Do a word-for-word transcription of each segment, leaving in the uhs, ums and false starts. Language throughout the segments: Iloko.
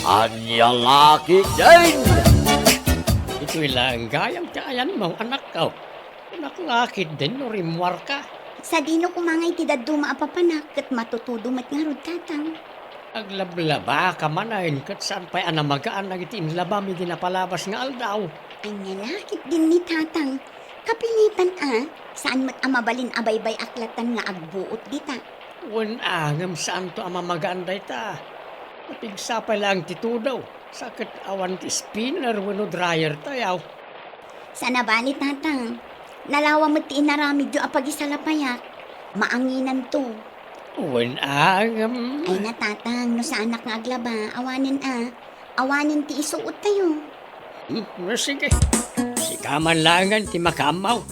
Ania la ketdin? Itoy laeng gayam ti ayanmo, anakko. Kunak la ketdin no rimmuarka. Sadino koma nga iti dadduma a papanak ket matutudo met ngarud, tatang. Aglablabaka manen ket saan pay a namagaan dagiti inlabam idi napalabas nga aldaw. Ania la ketdin ni tatang? Kapinetan a, saan met a mabalin a baybay-ak latan nga agbuot dita. Wen a, ngem saanto a mamagaan dayta. Napigsa pay laeng ti tudo, sa ket awan ti spinner wenno dryer tayo. Saan a bali, tatang. Nalawa met ti inaramidyo a pagisalapayak. Maanginanto. Wen a, ngem. Ay na, tatang, no saanak nga aglaba, awanen a. Awanen ti isuot tayo. Hmm, no, sige. Sika man laengen ti makaammo.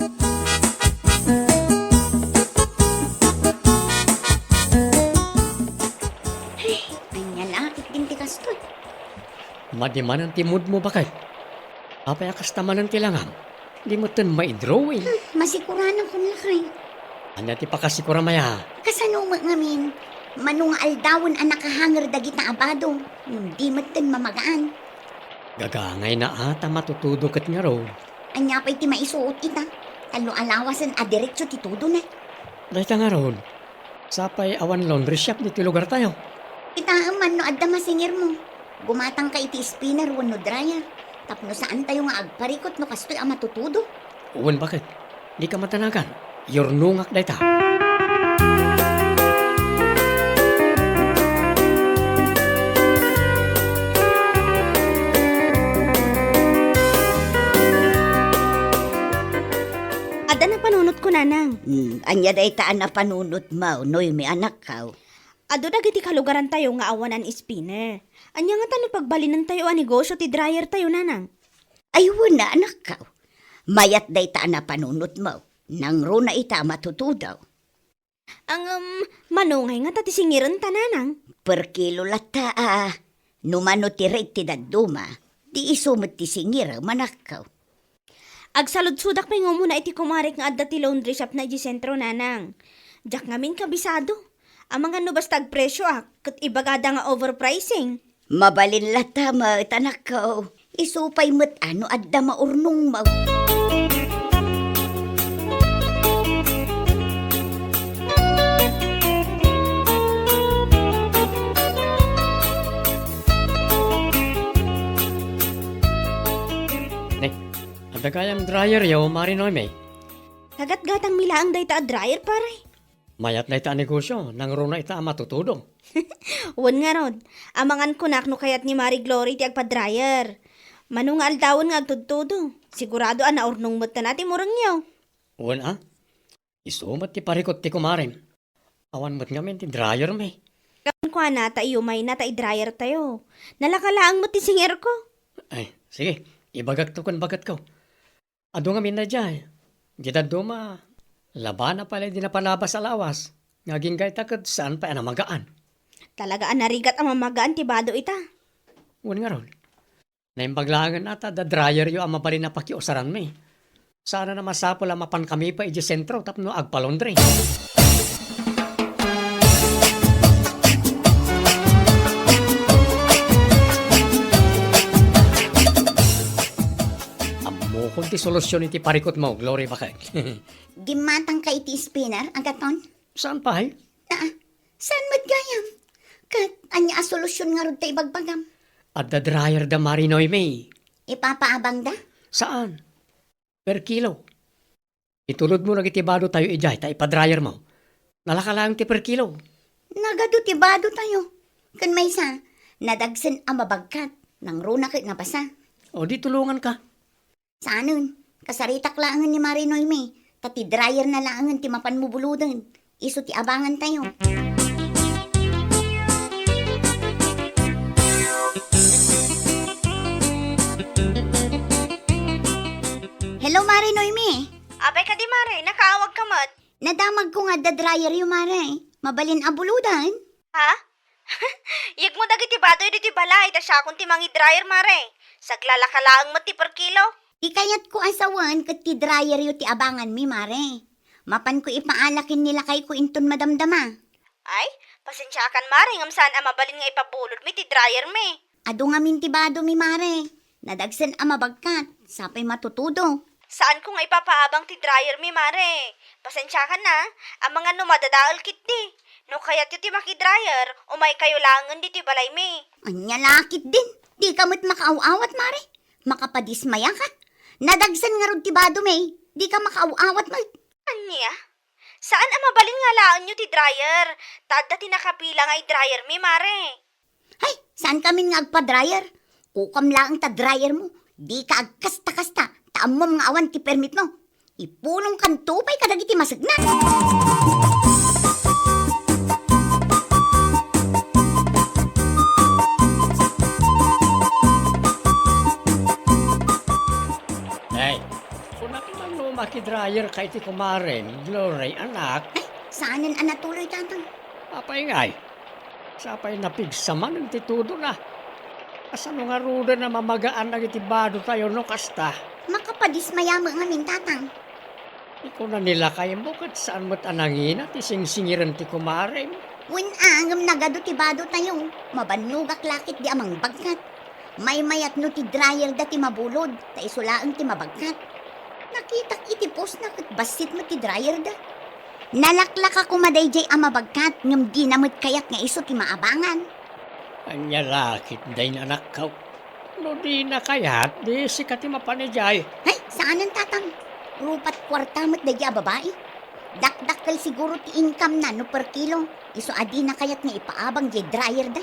Ay, ania la ketdin ti kastoy? Madi manen ti moodmo, baket. Apay a kasta manen ti langam? Di metten maidrawing. Hmm, masikuranak koma lakay. Ania ti pakasikuram aya? Kasano met ngamin? Mano nga aldawen a nakahanger dagita a bado, ngem di metten mamagaan. Gagangayna a ta matutudo ket ngarud. Ania pay ti maisuot ita? Tallo a lawasen a diretso ti tudona. Dayta ngarud, sapay awan laundry shop ditoy lugartayo. Kitaem man no adda masingermo. Gumatangka iti spinner wenno dryer tapno saantayo nga agparikut no kastoy a matutudo. Wen, baket. Dika matanagan. Yurnongak dayta. Adda napanunotko, nanang. Hmm, ania dayta a napanunotmo, Noemi, anakko? Adu dagiti kalugarantayo nga awanan spinner. Ania ngata no pagbalinentayo a negosio ti dryer tayo, nanang? Ay, wen a, anakko. Mayat dayta a napanunotmo. Nangruna ita a matutudo. Ngem, mano ngay ngata ti singirenta, nanang? Per kilo latta a. No mano ti rate ti dadduma, di isu met ti singirem, anakko. Agsaludsodak pay nga umuna iti kumarek nga adda ti laundry shop na idiay sentro, nanang. Diak ngamin kabisado. Amangan no basta agpresioak, ket ibagada nga overpricing. Mabalin latta met, anakko. Isu pay met a no adda maurnongmo. Ne, adda gayam dryeryo, Mari Noemi? Kagatgatangmi laeng dayta a dryer, pare. Mayat dayta a negosio, nangruna ita a matutudo. Wen ngarud, amangan kunak no kayat ni Mari Glory ti agpa-dryer. Mano nga aldawen nga agtudtudo, sigurado a naurnong metten a ti murengyo. Wen a, isu met ti parikut ti kumarem. Awan met ngamin ti dryermi. Kuana ta iyumayna ta i-dryer tayo. Nalaka laeng met ti singerko. Ay, sige, ibagakto ken baketko. Adu ngamin daydiay. Di dadduma, labana pay la idi napalabas a lawas, nga agingga ita ket saan pay a namagaan. Talaga a narigat a mamagaan ti bado ita. Wen ngarud, naimbag laengen a ta adda dryeryo a mabalin a pakiusaranmi. Saan a masapul a mapankami pay idiay sentro tapno agpa-laundry. Ammokon ti solusion iti parikutmo, Glory, baket. Gimmatangka iti spinner, Agaton? Saan pay? Naa, saan met gayam? Ket ania a solusion ngarud ta ibagbagam? Adda dryer da Mari Noemi. Ipapaabangda? Saan? Per kilo. Itulodmo dagiti bado tayo idiay ta ipa-dryermo. Nalaka laeng ti per kilo. Nagadu ti bado tayo. Ken maysa, nadagsen a mabagkat, nangruna ket nabasa. O di tulonganka. Saanen, kasaritak laengen ni Mari Noemi, ta ti dryerna laengen ti mapanmo buloden. Isu ti abangan tayo. Hello, Mari Noemi. Apay kadi, Mare, nakaawagka met? Nadamagko nga adda dryeryo, Mare. Mabalin a bulodan? Ha? Yegmo dagiti badoy ditoy balay, ta siakon ti mangi-dryer, Mare. Saglalaka laeng met ti per kilo. Ikayatko a sawen ket ti dryeryo ti abanganmi, Mare. Mapanko ipaala ken ni lakayko inton madamdama. Ay, pasensiakan, Mare, ngem saan a mabalin nga ipabulodmi ti dryermi. Adu ngamin ti badomi, mare. Nadagsen a mabagkat, sapay matutudo. Saanko nga ipapaabang ti dryer mi, mare. Pasensiakan na, amangan no madadael ketdi. No kayatyo ti makidryer, umaykayo laengen ditoy balaymi. Ania la ketdin, dika met makaaw-awat, mare. Makapadismayaka. Nadagsen ngarud ti badomi, dika makaaw-awat met. Ania? Saan a mabalin nga alaenyo ti dryer? Ta adda ti nakapila nga i-dryer mi, mare. Hay, saankamin nga agpa-dryer? Kukam laeng ta dryer mo. Dika agkasta-kasta, ta ammom nga awan ti permit mo. Ipulongkanto pay kadagiti masekna. Ay, kunak man no makidryer ka iti kumarem, Glory, anak. Ay, saanen a natuloy, Tatang. Apay ngay? Sapay napigsa manen ti tudona. Kasano ngaruden a mamagaan dagiti badotayo no kasta? Makapadismaya met ngamin, Tatang. Ikuna ni lakaymo ket saan met a nangina ti singsingiren ti kumarem. Wen a, ngem nagadu ti badotayo. Mabannogak la ketdi a mangbagkat. Maymayat no ti dryer da ti mabulod, ta isu laeng ti mabagkat. Nakitak iti postna ket bassit met ti dryer da. Nalaklaka koma daydiay a mabagkat, ngem dina met kayat nga isu ti maabangan. Ania la ketdi, anakko? No dina kayat, di sika ti mapan idiay. Ay, saanen, Tatang. Rupat kuarta met daydiay a babai. Dakdakkel siguro ti income na no per kilo. Isu a dina kayat nga ipaabang diay dryer da.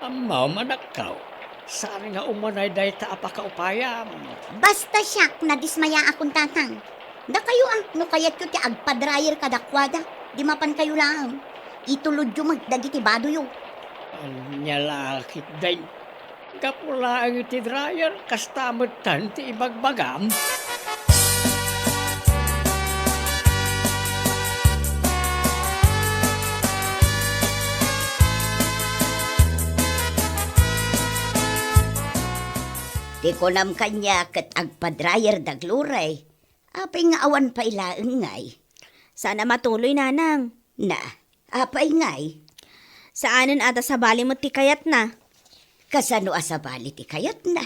Ammom, anakko, saan nga umanay dayta a pakaupayam? Basta siak, nadismayaakon, Tatang. Dakayo a, no kayatyo ti agpa-dryer kadakuada, di mapankayo laeng. Itulodyo met dagiti badoyo. Ania la ketdi? Gapu laeng iti dryer, kasta metten ti ibagbagam. Ti kunam kaniak ket agpa-dryer da, Glory. Apay nga awan pay laeng ngay? Saan a matuloy, Nanang. Na, apay ngay? Saanen a ta sabali met ti kayatna. Kasano a sabali ti kayatna?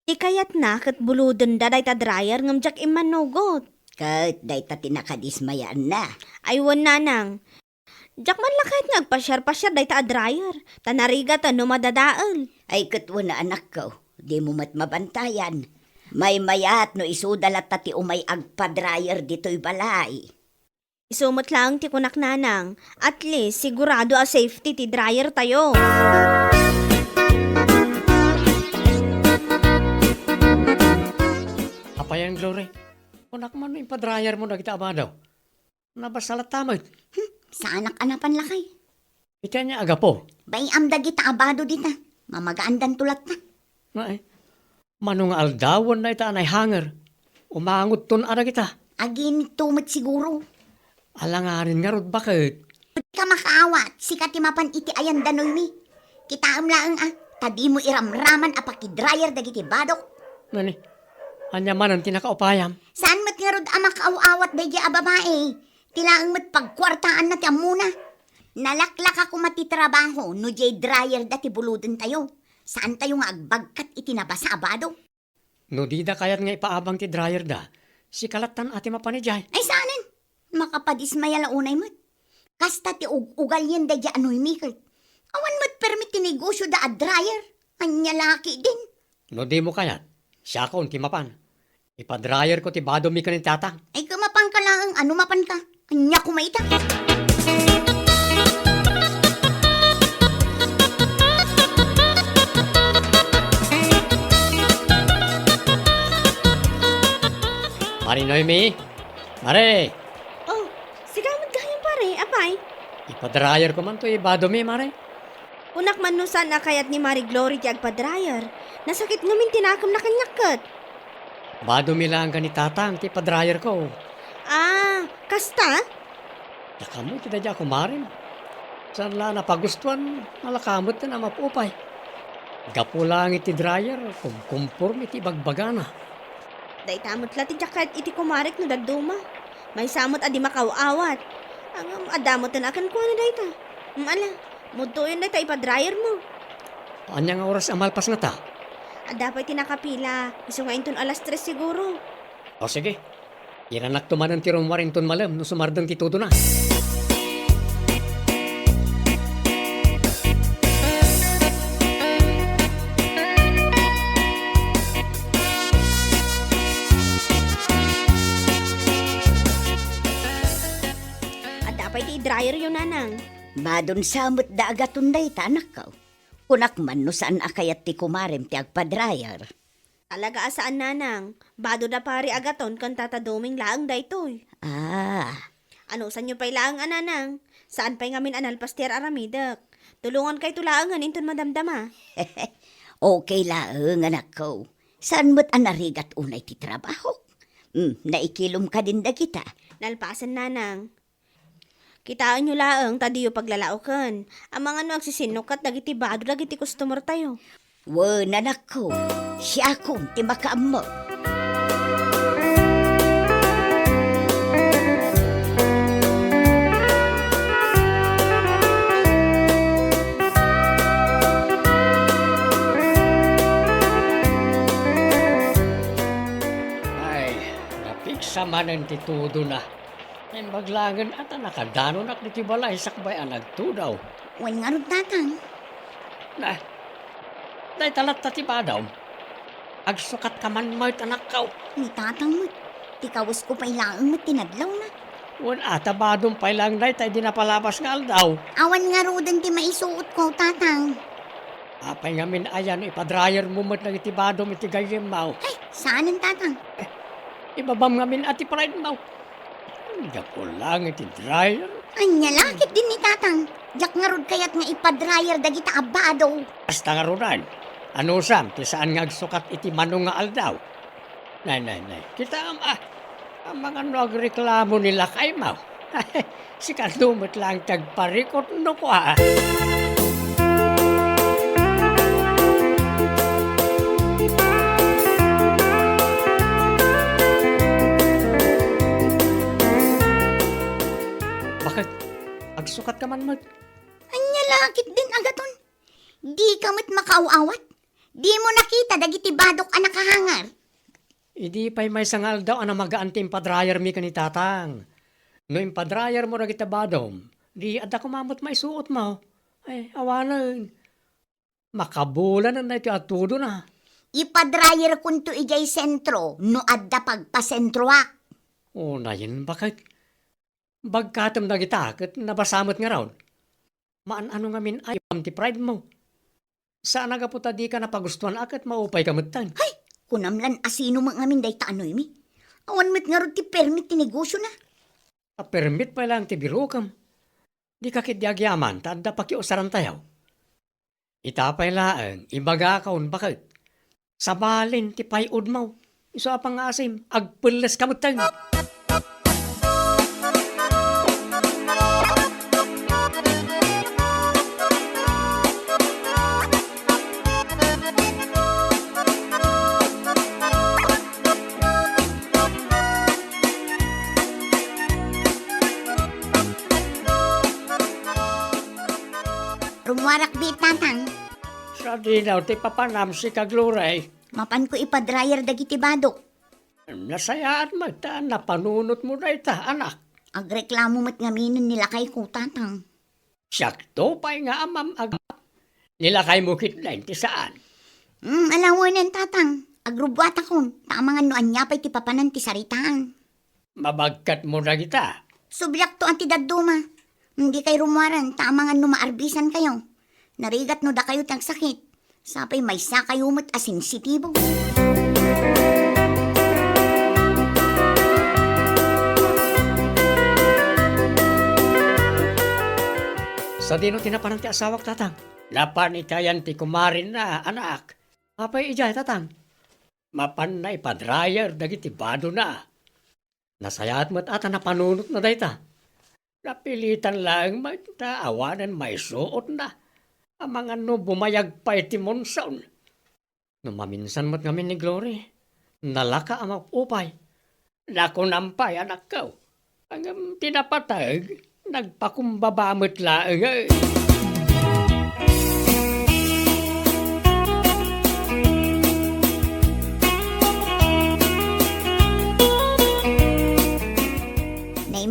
Ti kayatna ket bulodenda dayta dryer ngem diak immanugot. Ket dayta ti nakadismayaanna. Ay wen, Nanang. Diak man la kayat nga agpasiar-pasiar dayta a dryer, ta narigat no madadael. Ay ket wen a, anakko, dimo met mabantayan. Maymayat no isuda latta ti umay agpa-dryer ditoy balay. Isu met laeng ti kunak, Nanang, at least sigurado a safety ti dryer tayo. Apayen, Glory? Kunak man no impa-dryer mo dagiti a bado? Nabasa latta met. Hmm, saanak a napan lakay. Iti ania a gapu? Bay-am dagita a bado dita. Mamagaandanto latta. Ay, mano nga aldawen dayta a naihanger? Umangodton a dagita. Aginto met siguro. Alanganin ngarud, baket? Dika makaawat, sika ti mapan iti ayan da Noemi. Kitaem laeng a, ta dimo iramraman a pakidryer dagiti badok. Nani? Ania manen ti nakaupayam? Saan met ngarud a makaaw-awat daydiay a babai? Ti laeng met pagkuartaanna ti ammona. Nalaklaka koma ti trabaho no diay dryer da ti bulodentayo. Saantayo nga agbagkat iti nabasa a bado. No dida kayat nga ipaabang ti dryer da, sika lattan a ti mapan idiay. Ay, saanen? Makapadismaya la unay met. Kasta ti ug-ugalien daydiay a Noemi ket. Awan met permit ti negosio da a dryer. Ania la ketdin? No dimo kayat, siakon ti mapan. Ipa-dryer ko ti badomi ken ni Tatang. Ay, kamapanka laeng, ano mapanka? Ania koma ita? Mare Noemi? Mare! Oh, sika met gayam, pare. Apay? Ipa-dryer ko man to, ibadomi, mare. Kunak man no saan a kayat ni Mare Glory ti agpa-dryer. Nasakit ngamin ti nakemna kaniak ket. Badomi laeng ken ni Tatang ti ipa-dryer ko. Ah, kasta? Dakami ti daydi a kumarem. Saan la a napagustuan, nalaka met a maupay. Gapu laeng iti dryer, kumkumporme ti ibagbagana. Dayta met la ti diak kayat iti kumarek no dadduma. Maysa met a di makaw-awat. Ngem adda met a kenkuana dayta. Ala, mudtoyon dayta ipa-dryer mo. Ania nga oras a malpas ngata? Adda pay ti nakapila. Isu nga inton alas tres siguro. O sige. Iranakto manen ti rummuar inton malem no sumardeng ti tudona. Adda pay ti dryer yo, Nanang. Badon sa met da agaton dayta, anakko. Kunak man no saan a kayat ti kumarem ti agpa-dryer. Talaga a saan, Nanang. Bado da pari agaton ken Tata Doming laeng daytoy. Ah. Anusanyo pay laeng a, Nanang. Saan pay ngamin a nalpas ti ar-aramidek. Tulongankayto laengen inton madamdama. Okay laeng, anakko. Saan met a narigat unay ti trabaho? Hmm, naikilom kadin dagita? Nalpasen, Nanang. Kitaenyo laeng ta diyo paglalaoken. Amangan no agsisinnukat dagiti bado dagiti customertayo. Wen, anakko, siakon ti makaammo. Ay, napigsa manen ti tudona. Naimbag laengen a ta nakadanonak ditoy balay sakbay a nagtudaw. Wen ngarud, Tatang. Na, dayta latta ti badom. Agsukatka man met, anakko. Ni Tatang met. Ti kawesko pay laeng met ti nadlawna. Wen a ta badom pay laeng dayta idi napalabas nga aldaw. Awan ngaruden ti maisuotko, Tatang. Apay ngamin aya no ipa-dryermo met dagiti badom iti gayyemmo? Ay, saanen, Tatang. Eh, ibabam ngamin a ti pridemo. Gapu laeng iti dryer. Ania la ketdin ni Tatang? Diak ngarud kayat nga ipa-dryer dagita a bado. Kasta ngaruden, anusam ti saan nga agsukat iti mano nga aldaw? Nay, nay, nay. Kitaem, ah, amangan no agreklamo ni lakaymo. Sika met laeng ti agparikut no kua. Baket? Agsukatka man met? Ania la ketdin agaton? Dika met makaaw-awat? Dimo nakita dagiti badok a nakahanger? Idi pay maysa nga aldaw a namagaan ti impa-dryermi ken ni Tatang. No impa-dryermo dagiti badom, di adda koma met maisuotmo. Ay, awanen. Makabulanen daytoy a tudona. Ipa-dryerkonto idiay sentro no adda pagpasentroak. Unayen, baket. Bagkatem dagita ket nabasa met ngarud. Maan-ano ngamin a ibabam ti pridemo. Saan a gapu ta dika napagustuan a ket maupayka metten. Hay! Kunam lan a sino met ngamin dayta a Noemi? Awan met ngarud ti permit ti negosiona. A permit pay laeng ti birokem. Dika ketdi agyaman ta adda pakiusarantayo. Ita pay laeng, ibagakon, baket. Sabalin ti pay-odmo. Isu a pangngaasim, agpelleska metten. Rummuarak biit, Tatang. Sadino ti papanam, sika, Glory? Mapanko ipa-dryer dagiti badok. Nasayaat met ta napanunotmo dayta, anak. Agreklamo met ngaminen ni lakayko, Tatang. Siakto pay nga amam ag-, ni lakaymo ketdin ti saan. Hmm, alawenen, Tatang. Agrubbuatakon, ta amangan no ania pay ti papanan ti saritaan. Mabagkatmo dagita? Subliakto a ti dadduma. Dikay rummuaren, ta amangan no maarbisankayo. Narigat no dakayo ti agsakit. Sapay maysakayo met a sensitibo. Sadino ti napanan ti asawak, Tatang? Napan iti ayan ti kumarenna, anak. Apay idiay, Tatang? Mapanna ipa-dryer dagiti badona. Nasayaat met a ta napanunotna dayta. Napilitan laeng met ta awanen maisuotna. Amangan no bumayag pay ti monsoon. No maminsan met ngamin ni Glory, nalaka a mapupay. Nakunam pay, anakko. Ngem ti napateg, nagpakumbaba met laeng, eh.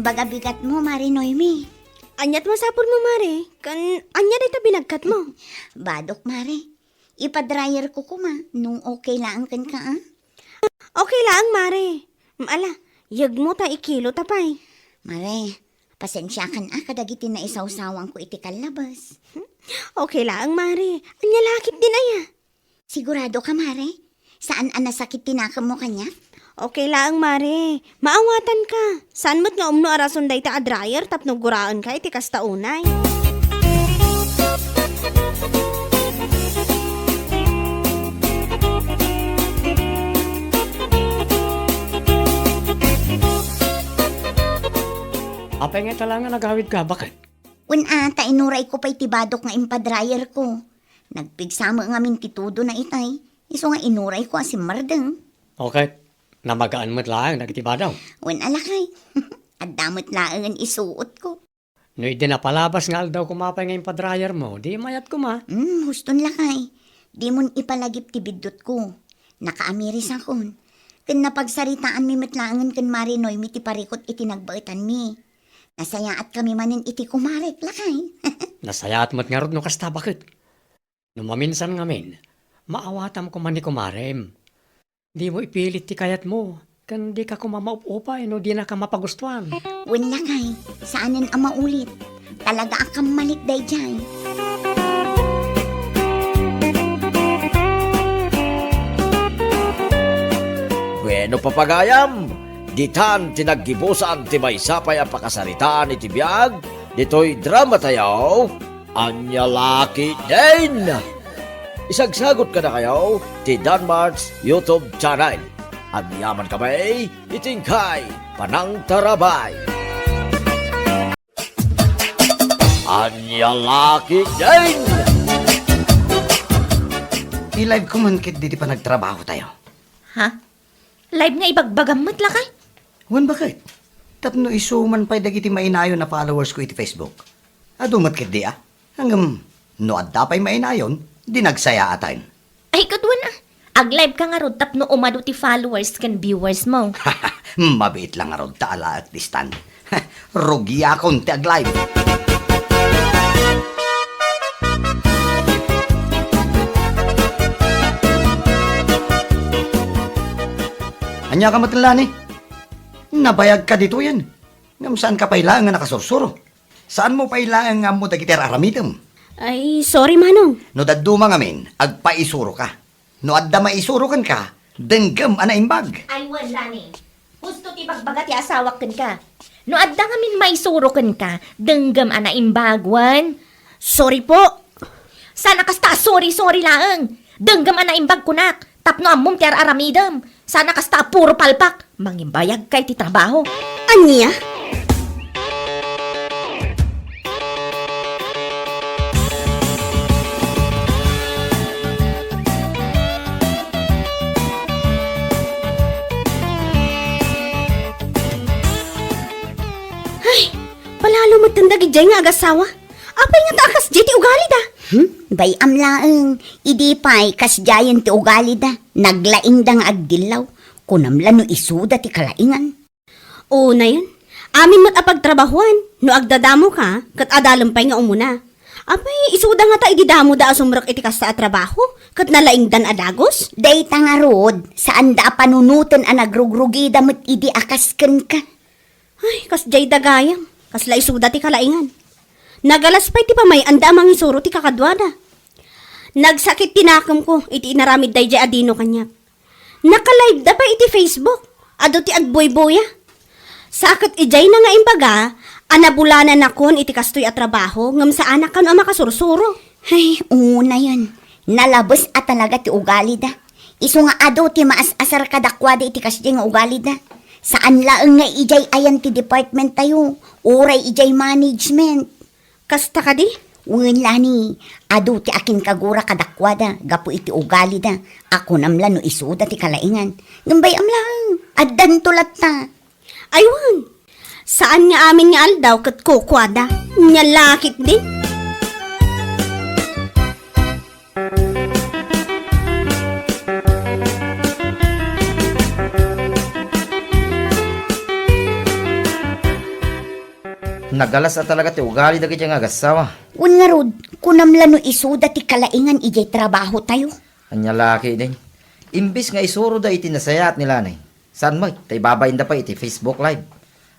Baga bigatmo, Mare Noemi. Ania't masapulmo, Mare? Ken ania dayta binagkatmo? Badok, Mare. Ipa-dryerko koma, no okay laeng kenka, a? Okay laeng, Mare. Mm, ala, yegmo ta ikilota pay. Mare, pasensiakan a kadagiti naisawsawangko iti kallabas. Okay laeng, Mare. Ania la ketdin aya? Sigurado ka, Mare? Saan a nasakit ti nakemmo kaniak? Okay laeng, Mare. Maawatanka. Saan met nga umno a rason dayta a dryer tapno guraenka iti kasta unay. Apay nga ita la nga nagawidka, baket? Wen a, ta inurayko pay ti badok nga impa-dryerko. Nagpigsa met ngamin ti tudona itay, isu nga inurayko a simmardeng. Okay. Namagaan met laeng dagiti badok. Wen a, lakay. Adda met laengen isuotko. No idi napalabas nga aldaw koma pay nga impa-dryermo, di mayat koma. Hmm, huston, lakay. Dimon ipalagip ti biddutko. Nakaamirisakon. Ken napagsaritaanmi met laengen ken Mare Noemi ti parikut iti nagbaetanmi. Nasayaatkami manen iti kumarek, lakay. Nasayaat met ngarud no kasta, baket? No maminsan ngamin, maawatam koma ni kumarem. Dimo ipilit ti kayatmo, ken dika koma maup-upay no dinaka mapagustuan. Wen, lakay, saanen a maulit. Talaga a kammalik daydiay. Bueno, papagayam, ditan ti naggibusan ti maysa pay a pakasaritaan iti biag ditoy dramatayo, Ania la ketdin? Isagsagot kadakayo ti Danmart's YouTube channel. Agyamankami iti inkay panangtarabay. Ania la ketdin? I-live ko man ketdi ti panagtrabahotayo. Ha? Live nga ibagbagam met, lakay? Wen, baket? Tapno isu man pay dagiti mainayon a followers ko iti Facebook. Adu met ketdi a. Ngem no adda pay mainayon, di nagsayaatan. Ay, ket wen a. Ag-live ka ngarud tapno umadu ti followers ken viewers mo. Mabiit la ngarud ta alaek distan. Rugiakon ti ag-live. Ania ka met, Lani? Nabayagka ditoyen. Ngem saanka pay laeng nga nakasursuro. Saanmo pay laeng nga ammo dagiti ar-aramidem. Ay, sorry, Manong. No dadduma ngamin, agpaisuroka. No adda maisuro kenka, denggem a naimbag. Ay, wen, Lani. Husto ti bagbaga ti asawak kenka. No adda ngamin maisuro kenka, denggem a naimbag, wen. Sorry po. Saan a kasta a sorry-sorry laeng. Denggem a naimbag kunak. Tapno ammom ti ar-aramidem. Saan a kasta a puro palpak. Mangimbayagka iti trabaho. Ania? Ay, palalo met dagijay nga agasawa. Apay nga ta a kasdiay ti ugalida? Hmm? Bay-am laeng. Idi pay, kasdiayen ti ugalida. Naglaingda nga agdillaw. Kunam la no isuda ti kalaingan. Unayen, amin met a pagtrabahuan, no agdadamoka, ket adalem pay nga umuna. Apay, isuda ngata idi damoda a sumrek iti kasta a trabaho, ket nalaingdan a dagus? Dayta ngarud, saanda a panunoten a nagrugrugida met idi a kas kenka. Ay, kasdiay da gayam, kasla isuda ti kalaingan. Nagalas pay ti pamay-anda a mangisuro ti kakaduada. Nagsakit ti nakemko iti inaramid daydiay a Dino kaniak. Naka-live da pay iti Facebook. Adu ti agbuybuya. Sa ket idiay na nga imbaga a nabulananakon iti kastoy a trabaho ngem saanak kano a makasursuro. Ay, unayen. Nalabes a talaga ti ugalida. Isu nga adu ti maas-asar kadakuada iti kasdiay nga ugalida. Saan laeng nga idiay ayan ti department tayo, uray idiay management. Kasta kadi? Wen, Lani, adu ti akinkagura kadakuada gapu iti ugalida a kunam la no isuda ti kalaingan. Ngem bay-am laeng, addanto latta. Ay wen, saan nga amin nga aldaw ket kukuada. Nia la ketdi? Nagalas a talaga ti ugali dagiti nga agassawa. Wen ngarud, kunam la no isuda ti kalaingan idiay trabahotayo. Ania la ketdin? Imbes nga isuroda iti nasayaat ni Lani, saan met ta ibabainda pay iti Facebook Live.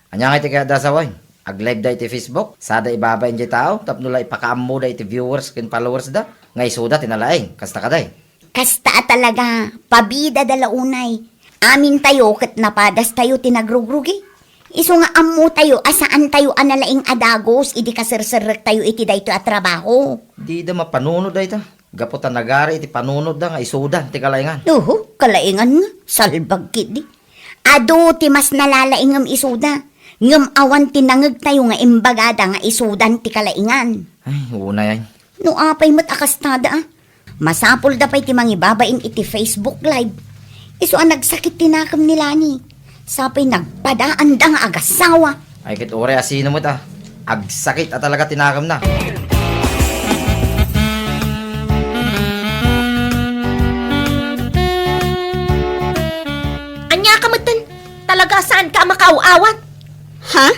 Ania nga iti kayatda a sawen? Ag-live da iti Facebook, sada ibabain diay tao tapno la ipakaammoda iti viewers ken followers da nga isuda ti nalaing. Kasta kadi? Kasta a talaga, pabidada la unay. Amintayo ket napadastayo ti nagrugrugi. Isu nga ammotayo a saantayo a nalaing a dagus idi kaserserrektayo iti daytoy a trabaho. Dida mapanunot dayta, gapu ta nagari iti panunotda nga isudan ti kalaingan. Uhu, kalaingan nga, salbag ketdi. Adu ti mas nalalaingem isuda, ngem awan ti nangegtayo nga imbagada nga isudan ti kalaingan. Ay, unay ay. No apay met a kastada, a. Masapulda pay ti mangibabain iti Facebook Live. Isu a nagsakit ti nakem ni Lani. Sa pay nagpadaanda nga agassawa. Ay, ket uray a sino met a. Agsakit a talaga ti nakemna. Ania ka metten? Talaga a saanka a makaaw-awat? Ha?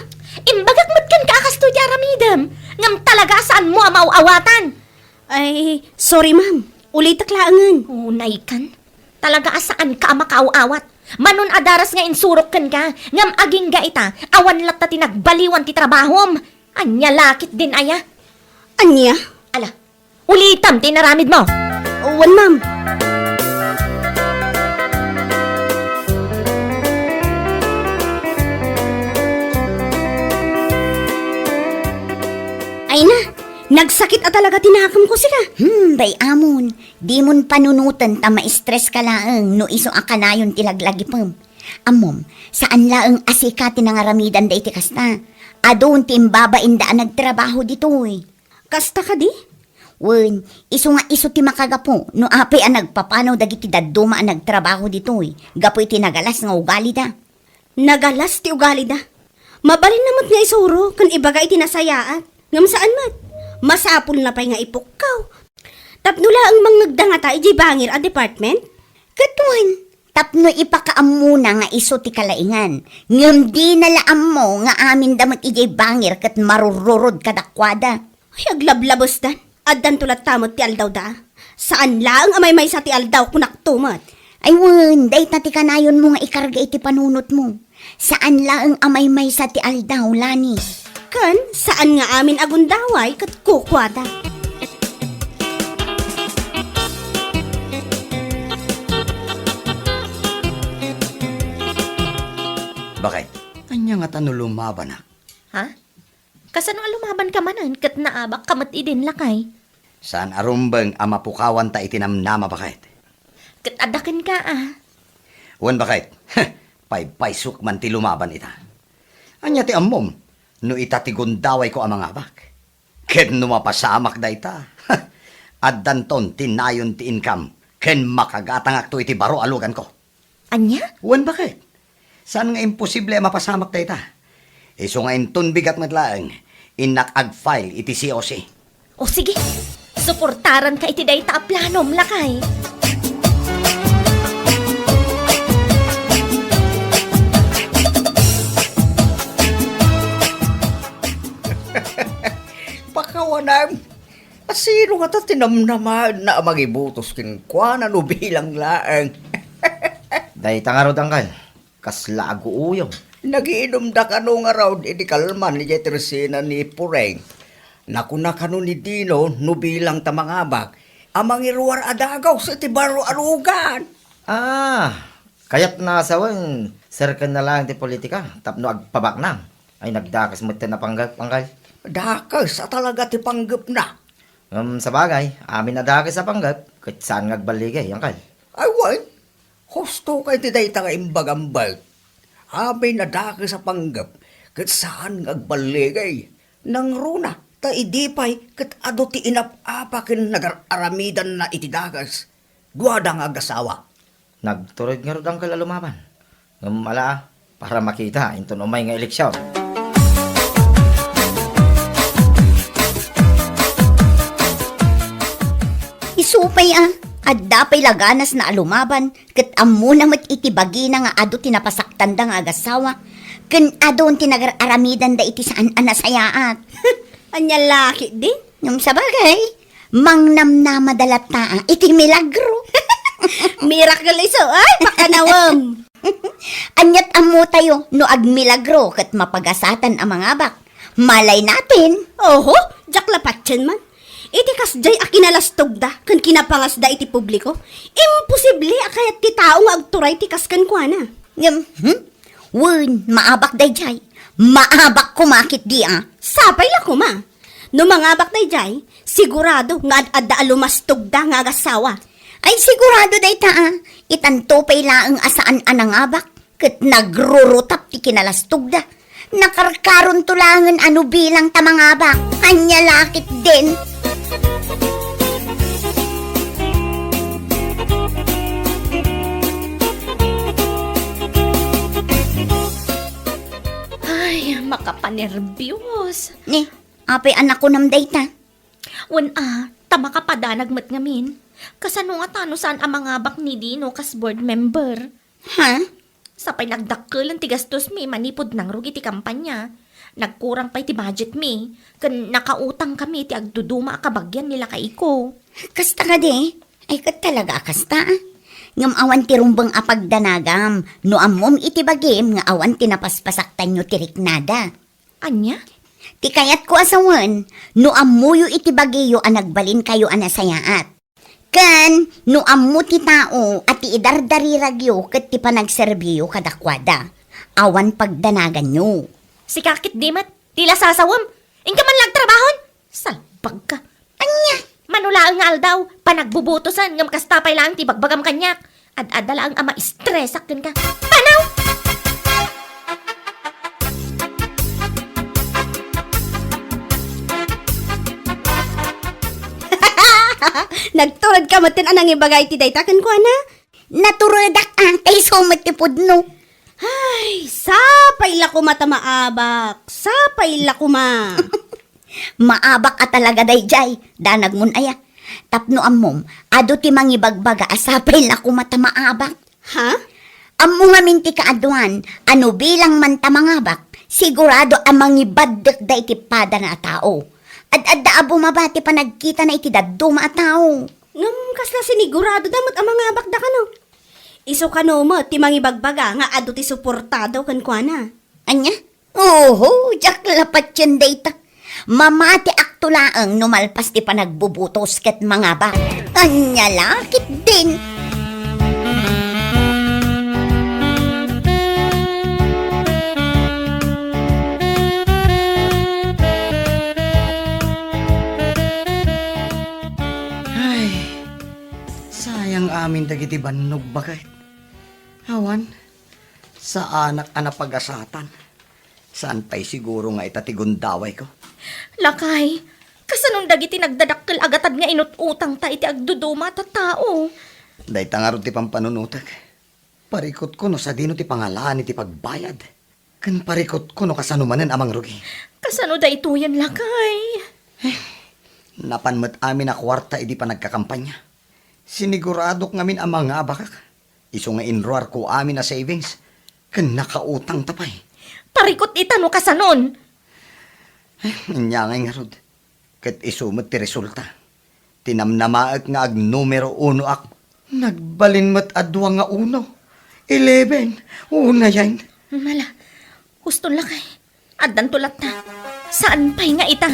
Imbagak met kenka a kastoy ti aramidem, ngem talaga a saanmo a maaw-awatan. Ay, sorry, ma'am. Ulitek laengen. Unaykan. Talaga a saanka a makaaw-awat. Manon a daras nga insurok kenka, ngem agingga ita, awan latta ti nagbaliwan ti trabahom. Ania la ketdin aya? Ania? Ala, ulitem ti inaramidmo. Wen, ma'am. Ay na, nagsakit a talaga ti nakemko, sika. Hmm, bay-amon. Dimon panunoten ta ma-stress ka laeng no isu a kanayon ti laglagipem. Ammom, saan laeng a sika ti nangaramidanda iti kasta. Adun ti imbabainda a nagtrabaho ditoy. Kasta kadi? Wen, isu nga isu ti makagapu no apay a nagpapanaw dagiti dadduma a nagtrabaho ditoy gapu iti nagalas nga ugalida. Nagalas ti ugalida. Mabalinna met nga isuro ken ibaga iti nasayaat. Ngem saan met. Masapulna pay nga ipukkaw. Tapno laeng mangngegda ngata idiay bangir a department? Ket wen, tapno ipakaammona nga isu ti kalaingan. Ngem dina la ammo nga aminda met idiay bangir ket marururod kadakuada. Ay, aglablabesdan. Addanto latta met ti aldawda. Saan laeng a maymaysa ti aldaw, kunakto met. Ay wen, dayta ti kanayonmo nga ikarga iti panunotmo. Saan laeng a maymaysa ti aldaw, Lani. Ken saan nga amin a gundaway ket kukuada. Baket, ania ngata no lumabanak? Ha? Kasano a lumabanka manen ket naabakka met idin, lakay? Saan a rumbeng a mapukawanta iti namnama, baket. Ket adda kenka, a. Wen, baket. Paypaysok man ti lumaban ita. Ania ti ammom no ita ti gundawayko a mangabak? Ket no mapasamak dayta, addanton ti nayon ti income ken makagatangakto iti baro a luganko. Ania? Wen, baket. Saan nga imposible a mapasamak dayta. Isu nga inton bigat met laeng, innak ag-file iti C O C. O sige, suportaranka iti dayta a planom, lakay. Pakawanam. A sino ngata ti namnamaenna a mangibutos kenkuana no bilang laeng? Dayta ngarud, angkel, kasla aguuyong. Nagiinumda kano ngarud iti kalman idiay tersena ni Pureng. Nakuna kano ni Dino no bilang ta mangabak a mangiruar a dagus iti baro a lugan. Ah, kayatna a sawen, serken na laeng ti politika tapno agpabaknang. Ay, nagdakes metten a panggep, angkel. Dakes a talaga ti panggepna. Ngem sabagay, amin a dakes a panggep, ket saan nga agballigay, angkel. Ay, wen, husto kay ti dayta nga imbagam, Bert. Amin a dakes a panggep, ket saan nga agballigay. Nangruna, ta idi pay ket adu ti inap-apa ken nagar-aramidanna iti dakes. Duada nga agasawa. Nagtured ngarud, angkel, a lumaban. Ngem ala, para makita inton umay nga eleksion. Isu pay a, adda pay la ganasna a lumaban, ket ammona met iti bagina nga adu ti napasaktanda nga agasawa. Ken adun ti nagar-aramidanda iti saan a nasayaat. Ania la ketdin? Ngem sabagay, mangnamnamada latta iti milagro. Miracle isu, ay, pakanawem. Ania't ammotayo no agmilagro ket mapagasatan a mangabak? Malay natin. Oho, diak la patien man. Iti kasdiay a kinalastogda ken kinapangasda iti publiko, imposible a kayat ti tao nga agturay ti kas kenkuana. Ngem, hmm? Wen, maabak daydiay. Maabak koma ketdi a. Sapay la koma. No mangabak daydiay, sigurado nga ad-adda a lumastogda nga agassawa. Ay, sigurado dayta a. Itanto pay laeng a saan a nangabak ket nagrurutap ti kinalastogda. Nakarkaronto laengen a no bilang ta mangabak. Ania la ketdin? Ay, makapanerbios. Ni, apay a nakunam dayta? Wen a, ta makapadanag met ngamin. Kasano ngata no saan a mangabak ni Dino kas board member? Ha? Sapay nagdakkelen ti gastosmi manipud nangrugi ti kampanya. Nagkurang pay ti budgetmi, ken nakautangkami ti agduduma a kabagian ni lakayko. Kasta kadi? Ay, ket talaga a kasta, a. Ngem awan ti rumbeng a pagdanagam no ammom iti bagim nga awan ti napaspasaktanyo ti riknada. Ania? Ti kayatko a sawen, no ammoyo iti bagiyo a nagbalinkayo a nasayaat. Ken no ammo ti tao a ti idardariragyo ket ti panagserbiyo kadakuada, awan pagdanaganyo. Sika ketdi met, ti la sasawem. Inka man la agtrabahon? Salbagka. Ania? Mano laeng nga aldaw, panagbubutosen, ngem kasta pay laeng ti bagbagam kaniak. Ad-adda laeng a maistresak kenka. Panaw! Nagturedka metten a nangibaga iti dayta kenkuana? Naturedak a, ta isu met ti pudno. Ay, sapay la koma ta maabak. Sapay la koma. Maabak a talaga daydiay, danagmon aya. Tapno ammom, adu ti mangibagbaga a sapay la koma ta maabak. Ha? Ammo ngamin ti kaaduan a no bilang man ta mangabak, sigurado a mangibaddekda iti padana a tao. Ad-adda a bumaba ti panagkitana iti dadduma a tao. Ngem kasla siniguradoda met a mangabakda kano? Isu kano met ti mangibagbaga nga adu ti suportado kenkuana? Ania? Oho, diak la patien dayta. Mamatiakto laeng no malpas ti panagbubutos ket mangabak. Ania la ketdin? Ay, sayang amin dagiti bannog baket. Awan, saanak a napagasatan. Saan pay siguro nga ita ti gundawayko? Lakay, kasanon dagiti nagdadakkel a gatad nga inut-utangta iti agduduma a tattao? Dayta ngarud ti pampanunotek. Parikutko no sadino ti pangalaan iti pagbayad. Ken parikutko no kasano manen a mangrugi. Kasano daytoyen, lakay? Eh, napan met amin a kuarta idi panagkakampanya. Siniguradok ngamin a mangabakak. Isu nga inruarko amin a savings, ken nakautangta pay. Parikut ita no kasanon! Eh, ania ngay ngarud? Ket isu met ti resulta. Ti namnamaek nga agnumero unoak. Nagbalin met a dua nga uno. Eleven. Unayen. Mala, huston lakay. Addanto latta. Saan pay nga ita?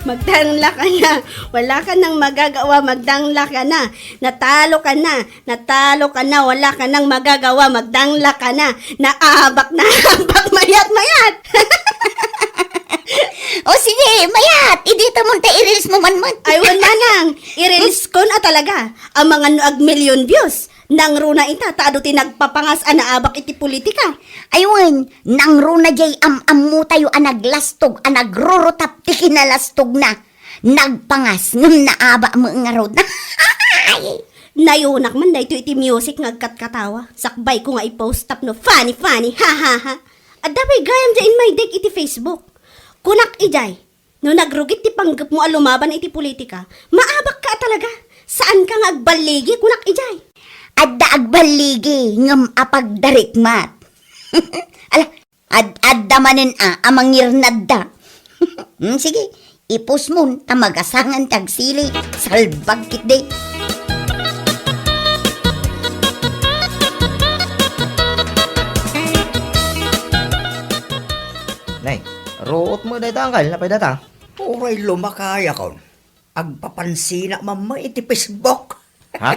Magdangla ka na. Wala ka nang magagawa, magdangla ka na. Natalo ka na. Natalo ka na, wala ka nang magagawa, magdangla ka na. Naabak, naabak, mayat, mayat. O sige, mayat, idita mo ta i-reels mo man met. Ay, wen manang, i-reels ko na talaga. Amangan no ag-million views. Nangruna ita, ta adu ti nagpapangas a naabak iti politika. Ay wen, nangruna jay am-ammo tayo a naglastog, a nagrurutap ti kinalastogna. Nagpangas, ngem naabak met ngarud. Nayunak man daytoy iti music nga agkatkatawa. Sakbay ko nga i-post tapno funny, funny, ha, ha, ha. Adda pay gayam dya inmaiddeg iti Facebook. Kunak idiay, No nagrugit ti panggepmo a lumaban iti politika, maabakka a talaga. Saanka nga agballigi, kunak idiay. Adda agballigi, ngem apagdarikmat. Ala, ad-adda manen a, a mangirnadda. Hmm, sige, ipusmon, ta magasangan ti agsili, salbag ketdi. Nay, ruot mo dayta, anggal, napay data? Uray lumakayakon. Agpapansinak man met iti Facebook. Ha?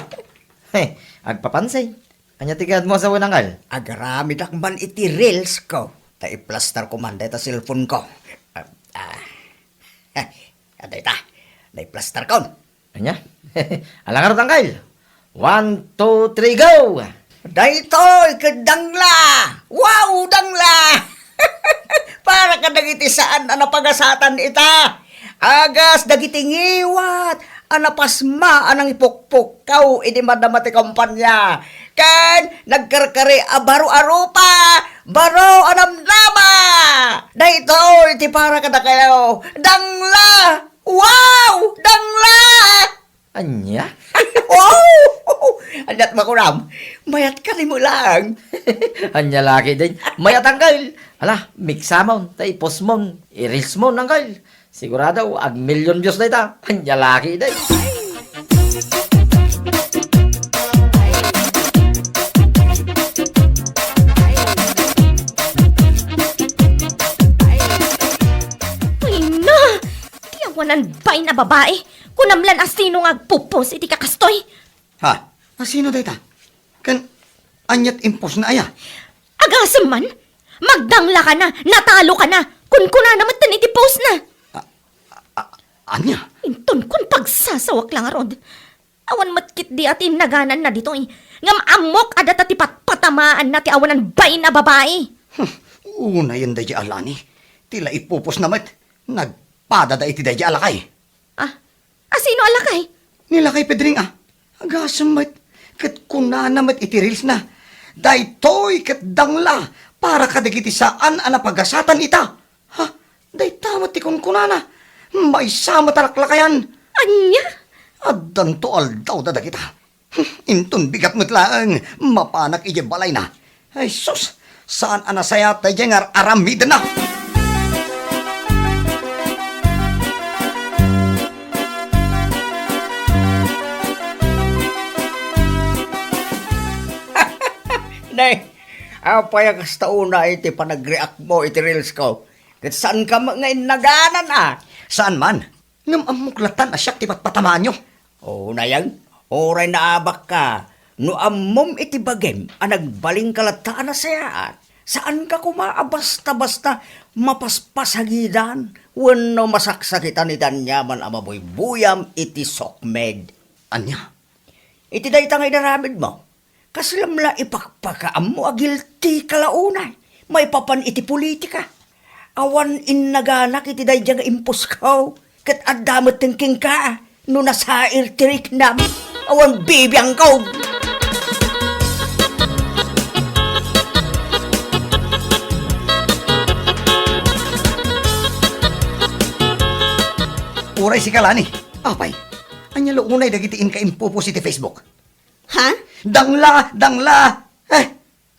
He, agpapansin. Ania ti kayatmo a sawen, anggal? Agaramidak man iti reels ko. Ta iplastar ko man dayta cellphone ko. Ah, ah. Dayta, naiplastar ko. Ania? Ala ngarud, anggal. One, two, three, go! Daytoy ket dangla! Wow, dangla! Para kadagiti saan a napagasatan ita. Agas dagiti ngiwat a napasma a nangipukpukkaw idi madama ti kampanya. Ken nagkarkari a baro a rupa, baro a namnama. Daytoy ti para kadakayo. Dangla! Wow! Dangla! Ania? Wow! Aniat makunam? Mayat ka ni Mulang. Ania laki din? Mayat, anggal. Ala, miksamon, ta ipusmon, ireelsmon, anggal. Sigurado, ag million views na ita. Ania laki din? Ay na! Ti awanan bain a babae, kunam lan a sino nga agpupos iti kakastoy. Ha? A sino dayta? Ken aniat impostna aya? Agasem man, magdanglakana, natalokana, kunkunana metten iti postna. A-, a-, ania? Inton kun pagsasawak la ngarud. Awan met ketdi a ti innagananna ditoy. Ngem ammok a data ti patpatamaanna ti awanan bain a babae. Hmm, unayen daydi a Lani. Ti la ipupos na met. Nagpadada iti daydi a lakay. Ah, a sino a lakay? Ni lakay Pedring a. Agasem met. Ket kunana met iti reels na, "Daytoy ket dangla para kadagiti saan a napagasatan ita." Ha? Dayta met ti kunkunana. Maysa met a laklakayan. Ania? Addanto aldaw da dagita. Inton bigat met laeng, mapanak idiay balayna. Ay sus, saan a nasayaat daydiay nga ar-aramidenna. Nay, apay a kasta unay ti panagreact mo iti reels ko? Ket saanka met nga innaganan a? Saan man. Ngem ammok latan a siak ti patpatamaanyo. O, nayang, uray naabakka, no ammom iti bagim a nagbalinka latta a nasayaat, saanka koma a basta-basta mapaspasagidan wenno masaksakitan iti aniaman a mabuybuyam iti sokmed. Ania? Iti dayta nga inaramidmo, kaslam la ipakpakaammo a guilty ka la unay maipapan iti politika. Awan innaganak iti daydiay nga imposko, ket adda metten kenka no nasair ti riknam. Awan bibiangko. Uray sika, Lani. Apay, ania la unay dagiti inka impupos iti Facebook? Ha? Dangla! Dangla! Eh,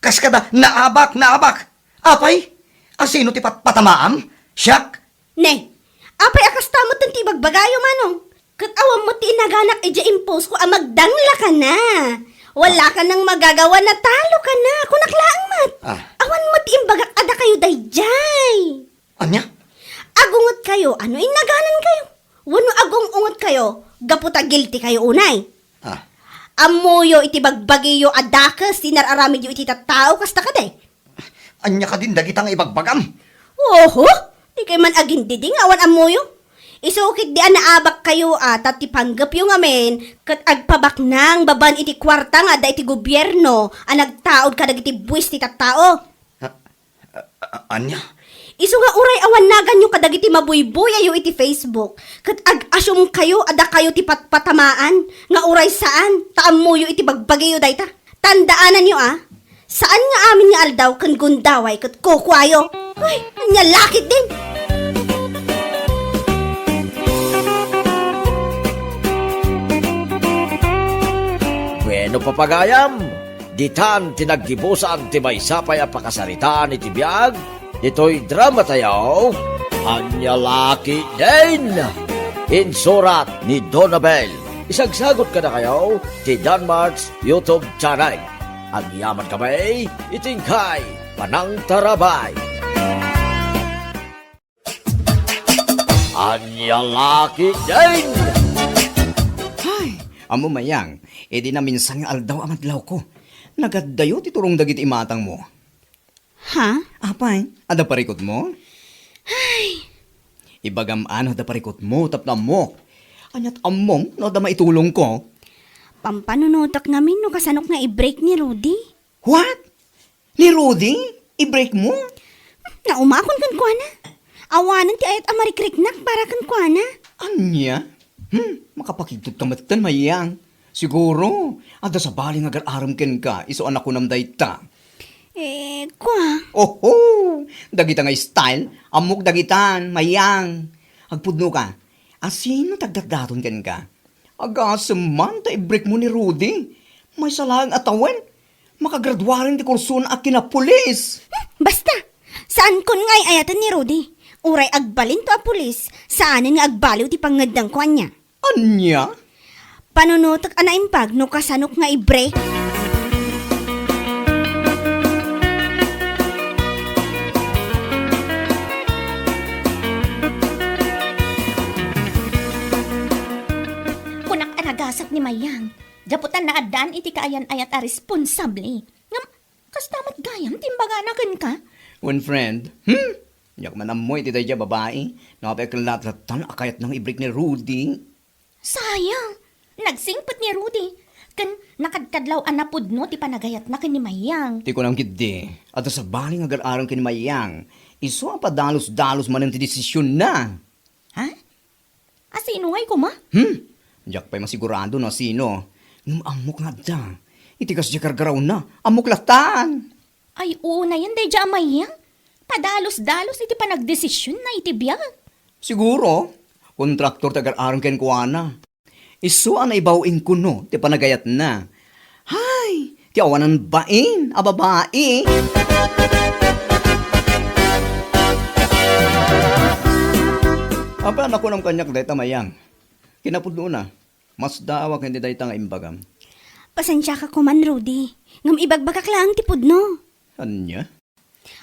kas kada, naabak! Naabak! Apay, a sino ti patpatamaam? Siak? Ne, apay a kasta met ti ibagbagayo, Manong? Ket awan met ti inaganak idiay imposko a magdanglakana. Wala kanang magagawa, natalokana. Kunak laeng met. Ah. Awan met ti imbagak a dakayo daydiay. Ania? Agungetkayo, a no innaganankayo? Wenno agung-ungetkayo, gapu ta guilty kayo unay? Ah. Ammoyo iti bagbagiyo a dakes ti nar-aramidyo iti tattao, kasta kadi? Ania kadin dagita nga ibagbagam? Oho, dikay man agindidi nga awan ammoyo. Isu ketdi a naabakkayo a, ta ti panggepyo ngamin ket agpabaknang babaen iti kuarta nga adda iti gobierno a nagtaud kadagiti buis ti tattao. A-, a-, ania? Isu nga uray awan naganyo kadagiti mabuybuyayo iti Facebook, ket ag-assume kayo a dakayo ti patpatamaan, nga uray saan, ta ammoyo iti bagbagiyo dayta. Tandaananyo a, saan nga amin nga aldaw ken gundaway ket kukuayo. Ay, ania lakit din! Papagayam, ditan ti naggibusan ti maysa pay a pakasaritaan iti biag ditoy dramatayo, Ania La Ketdin! Insurat ni Donabel. Isagsagot kadakayo ti Danmart's YouTube channel. Agyamankami iti inkay panangtarabay. Ania La Ketdin! Hay, ammo, Mayang, idi naminsan nga aldaw a madlawko, nagaddayo ti turong dagiti imatangmo. Ha? Apay, adda parikutmo? Ay! Ibagam a no adda parikutmo tapno ammok. Ania't ammom no adda maitulongko? Pampanunotek ngamin no kasanok nga i-break ni Rudy. What? Ni Rudy? I-break mo? Naumakon kenkuana. Awanen ti ayat a marikriknak para kenkuana. Ania? Hmm, makapakigtot ka metten, Mayang. Siguro, adda sabali nga agar-arem kenka, isu a nakunam dayta. Eh, kua? Oho! Dagita nga style, ammok dagitan, Mayang. Agpudno ka. Asino ti agdatdaton kenka? Agasem man ta i-break mo ni Rudy. Maysa laeng a tawen, makagraduaren ti kursona a kinapulis. Hmm, basta! Saankon nga ay-ayaten ni Rudy. Uray agbalinto a pulis, saanen nga agbaliw ti pangngeddengko ania. Ania? Panunotek a naimbag no kasanok nga i-break. Kunak a nagasat ni Mayang. Gapu ta naaddaan iti kaayan-ayat a responsable. Ngem, kasta met gayam ti imbagana kenka? Wen, friend. Hmm? Diak man ammo iti daydiay a babai. No apay ket latlatta a kayatna nga i-break ni Rudy. Sayang! Nagsingpet ni Rudy. Ken nakadkadlaw a napudno ti panagayatna ken ni Mayang. Ti kunam ketdi, adda sabali nga agar-arem ken ni Mayang. Isu a padalus-dalus manen ti desisionna. Ha? Asino ngay koma? Hmm? Diak pay masigurado no asino. Ngem ammok nga adda. Iti kasdiay gargarawna, ammok lattan. Ay, unayen daydiay a Mayang. Padalus-dalus iti panagdesisionna iti biag. Siguro, kontraktor ti agar-arem kenkuana. Isu a naibaw inkuno ti panagayatna. Hay, ti awanan bain a babai. Apay a nakunam kaniak dayta, Mayang? Kinapudnona, masdaawak iti dayta nga imbagam. Pasensiaka koman, Rudy. Ngem ibagbagak laeng ti pudno. Ania?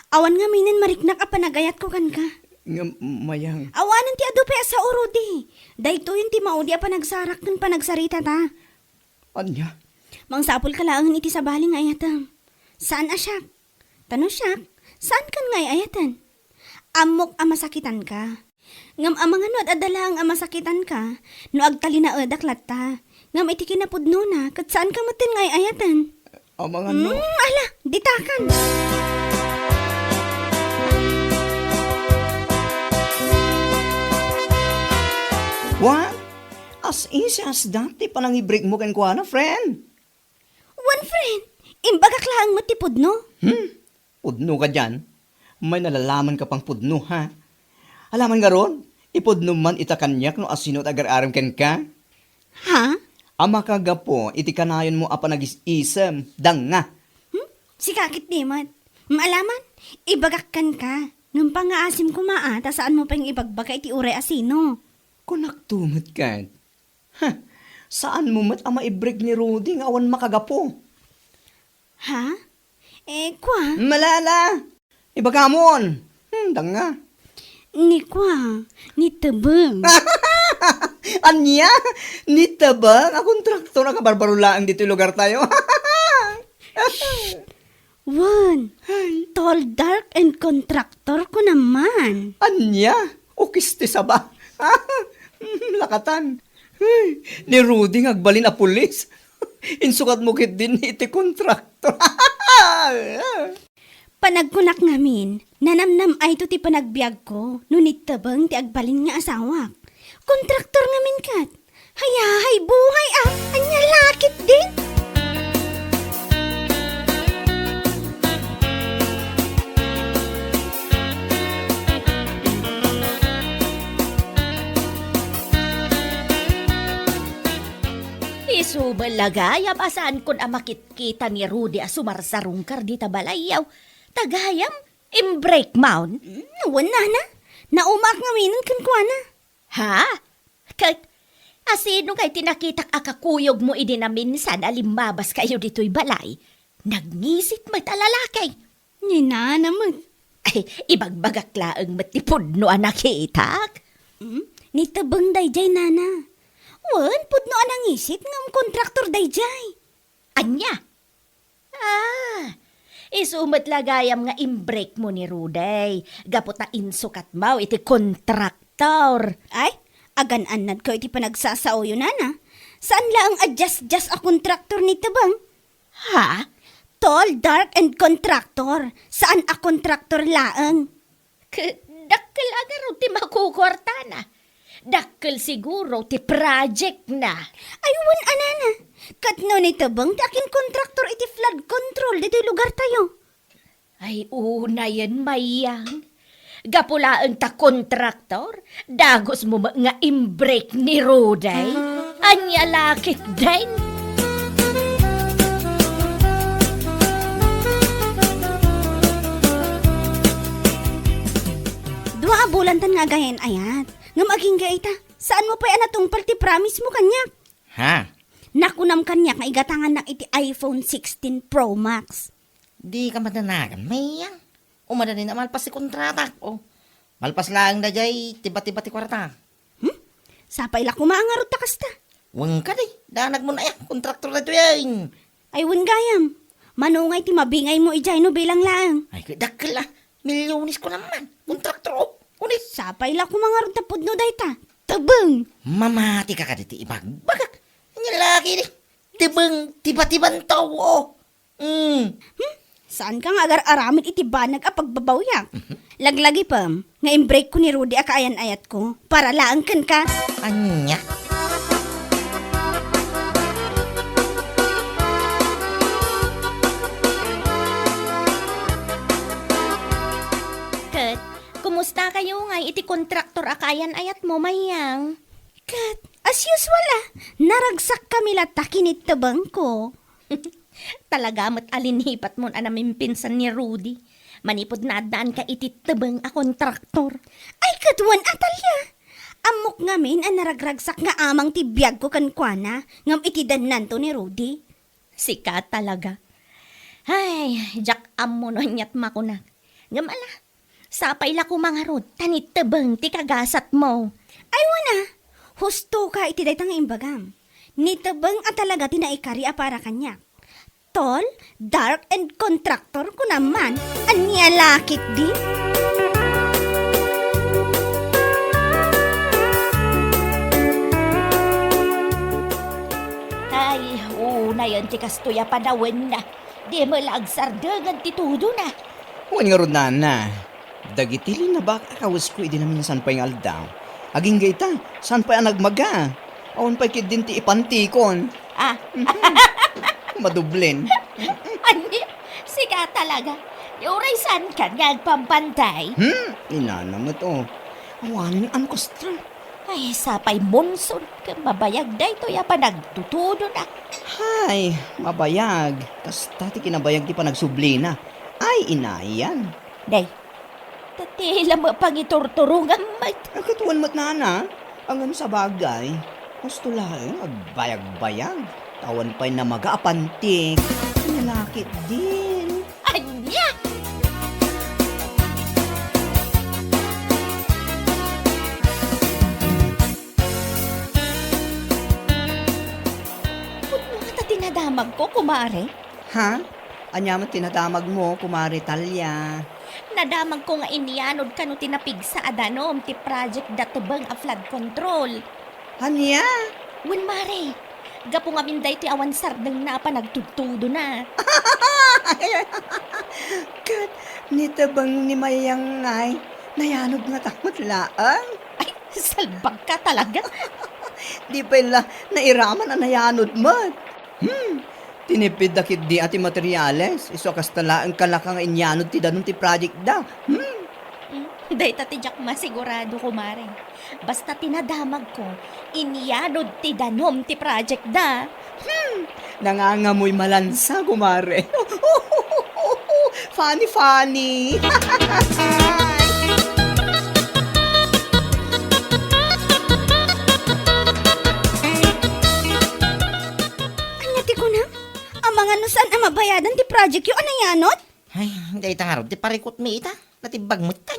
Awan ngaminen mariknak a panagayatko kenka. Ngem, Mayang. Awanen ti adu pay a sao, Rudy. Daytoyen ti maudi a panagsarak ken panagsaritata. Ania? Mangsapulka laengen iti sabali nga ayatem. Saan a siak. Ta no siak, saankan nga ay-ayaten. Ammok a masakitanka. Ngem amangan no ad-adda laeng a masakitanka, no agtalinaedak latta. Ngem iti kinapudnona, ket saanka metten nga ay-ayaten. Amangan no. Mm, ala, ditakan. What? As easy as that, ti panangibreak mo kenkuana, friend? Wen, friend, imbagak laeng met ti pudno. Hmm? Pudno ka dian? May nalalaman ka pang pudno, ha? Alaman ngarud, ipudno man ita kaniak no asino ti agar-arem kenka? Ha? A makagapu iti kanayonmo a panagis-isem, danga. Hmm? Sika ket di met. Maalaman, ibagak kenka. Ngem pangngaasim koma a, ta saanmo pay nga ibagbaga iti uray a sino. Kunakto met ket. Heh, saanmo met a maibreak ni Rudy nga awan makagapu. Ha? Eh, kua? Malala! Ibagamon! Hmm, danga. Ni kua, ni Tebeng. Ania? Ni Tebeng? A kontraktor a kabarbaro laeng ditoy lugartayo. Wen, ay, tall, dark, and contractor ko naman. Ania? Ukis ti saba. Lakatan. Ay, ni Rudy nga agbalin a pulis. Insukatmo ketdin iti kontraktor. Panagkunak ngamin, nanamnam-ayto ti panagbiagko no ni Tebeng ti agbalin nga asawak. Kontraktor ngamin ket. Hayahay buhay a, ania la ketdin? Isu Ubal la gayam a saankon a makitkita ni Rudy a sumarsarungkar dita balayyo. Ta gayam, imbreak maon. Hmm, wen, nana. Naumaak ngamin kenkuana. Ha? Ket, asino ngay ti nakitak a kakuyogmo idi naminsan a limmabaskayo ditoy balay? Nagngisit met a lalaki. Ni nana met. Ay, ibagbagak laeng met ti pudno a nakitak. Hmm? Ni Tebeng daydiay, nana. Wen, pudno a nangisit ngem kontraktor daydiay. Ania? Ah, isu met la gayam nga imbreakmo ni Rudy, gapu ta insukatmo iti kontraktor. Ay, agan-annadko iti panagsasaoyo, nana. Saan laeng a diasdias a kontraktor ni Tebeng. Ha? Tall, dark, and kontraktor. Saan a kontraktor laeng. Ket dakkel a ngarud ti makukuartana. Dakkel siguro ti project na. Ay, wen a, nana. Ket no ni Tebeng ti akinkontraktor iti flood control ditoy lugartayo. Ay, unayen, Mayang. Gapu laeng ta kontraktor, dagusmo met nga imbreak ni Rudy. Ania la ketdin? Dua a bulantan nga agayan-ayat. Ngem agingga ita, saanmo pay a natungpal ti promise mo kaniak? Ha? Nakunam kaniak nga igatangannak iti iPhone sixteen Pro Max. Dika madanagan, Mayang. O madani a malpas ti kontratak, o. Malpas laeng daydiay ti batiba ti kuarta. Hmm? Sapay la koma a ngarud ta kasta. Wen kadi, danagmon aya, kontraktor daytoy ay. Ay, wen gayam. Mano ngay ti mabingaymo idiay no bilang laeng? Ay, ket dakkel a. Milyones ko naman. Kontraktor, o. Unis. Sapay la koma ngarud ta pudno dayta. Tebeng! Mamatika kadi ti ibagbagak. Ania la ketdi? Tebeng, tiba-tiban tao, o. Mm. Hmm? Saanka nga agar-aramid iti banag a pagbabawiak? Mhm. Laglagipem nga imbreakko ni Rudy a kaayan-ayatko para laeng kenka. Ania? Ket, kumustakayo ngay iti kontraktor a kaayan-ayatmo, Mayang? Ket, as usual, a, naragsakami latta ken ni Tebengko. Talaga met a linipatmon a namimpinsan ni Rudy. Manipud naaddaanka iti tebeng a kontraktor. Ay, ket wen, Atalia. Ammok ngamin a naragragsak nga amang ti biagko kenkuana, ngem iti dennanto ni Rudy. Sika talaga. Ay, diak ammo no aniat makunak. Ngem ala, sapay la koma ngarud, ta ni Tebeng ti kagasatmo. Ay, wen a, hustoka iti dayta nga imbagam. Ni Tebeng a talaga ti naikari a para kaniak. Tall, dark, and contractor, kunam man. Ania la ketdi? Ay, unayen ti kastoy a panawen. Di met la agsardengen ti tudona. Wen ngarud, nana. Dagiti linabak a kawesko idi naminsan pay nga aldaw. Agingga ita, saan pay a nagmaga? Awan pay ketdin ti ipantikon. Ah. Mhm. Madublen. Ania, sika talaga. Uray saankan nga agpampantay? Hmm, inana met, o. Awanen a kasta. Ay, sapay monson, ket mabayag daytoy a panagtutudona. Hay, mabayag. Kasta ti kinabayag ti panagsublina. Ay, inayan. Day, ta ti la met pangiturturongam met. Ay, ket wen met, nana. Ngem sabagay, husto laeng agbayagbayag. Awan pay namaga a pantik. Ania la ketdin? Ania? Pudno ngata ti nadamagko, kumare. Ha? Ania met ti nadamagmo, kumare Talia? Nadamagko nga inyano kano ti napigsa a danum ti project da Tebeng a flood control. Ania? Wen, mare, gapu ngamin daytoy awan sardengna a panagtudtudona. Ket ni Tebeng ni Mayang ngay, nayanod ngata met laeng? Ay, salbagka talaga. Di pay la nairaman a nayanod met. Hmm, tinipidda ketdi a ti materiales, isu a kasta laeng kalaka nga inyanod ti danum ti project da. Hmm. Hmm, dayta ti diak masigurado, kumare. Basta ti nadamagko, inyanod ti danum ti project da. Nangangamoy malansa, kumare. Funny, funny. Ania ti kunam? Amangan no saan a mabayadan ti project yo a nayanod? Ay, dayta ngarud ti parikutmi ita. Natibbag metten.